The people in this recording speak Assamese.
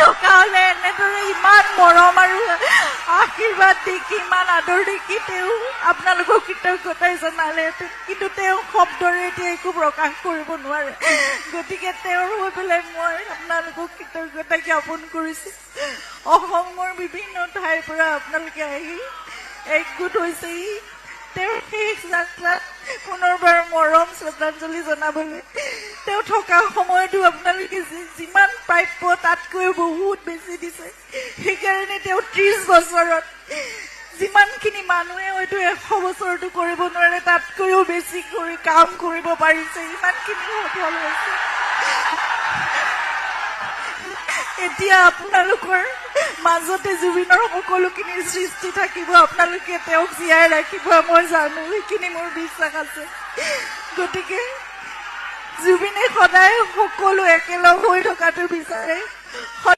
থকা হ'লে এনেদৰে ইমান মৰম আৰু আশীৰ্বাদ দেখি, ইমান আদৰ দেখি তেওঁ আপোনালোকক কৃতজ্ঞতাই জনালেহেঁতেন, কিন্তু তেওঁ শব্দৰে এতিয়া একো প্ৰকাশ কৰিব নোৱাৰে। গতিকে তেওঁৰ হৈ পেলাই মই আপোনালোকক কৃতজ্ঞতা জ্ঞাপন কৰিছোঁ। অসমৰ বিভিন্ন ঠাইৰ পৰা আপোনালোকে আহি একগোট হৈছেহি তেওঁৰ শেষ যাত্ৰাত পুনৰবাৰ মৰম শ্ৰদ্ধাঞ্জলি জনাবলৈ। তেওঁ থকা সময়তো আপোনালোকে যিমান প্ৰাপ্য তাতকৈ বহুত বেছি দিছে। সেইকাৰণে তেওঁ 30 বছৰত যিমানখিনি মানুহে হয়তো 100 বছৰতো কৰিব নোৱাৰে, তাতকৈও বেছি কৰি কাম কৰিব পাৰিছে, ইমানখিনি সফল হৈছে। এতিয়া আপোনালোকৰ মাজতে জুবিনৰ সকলোখিনি সৃষ্টি থাকিব, আপোনালোকে তেওঁক জীয়াই ৰাখিব, মই জানো, সেইখিনি মোৰ বিশ্বাস আছে। গতিকে জুবিনে সদায় সকলো একেলগ হৈ থকাটো বিচাৰে, সদায়।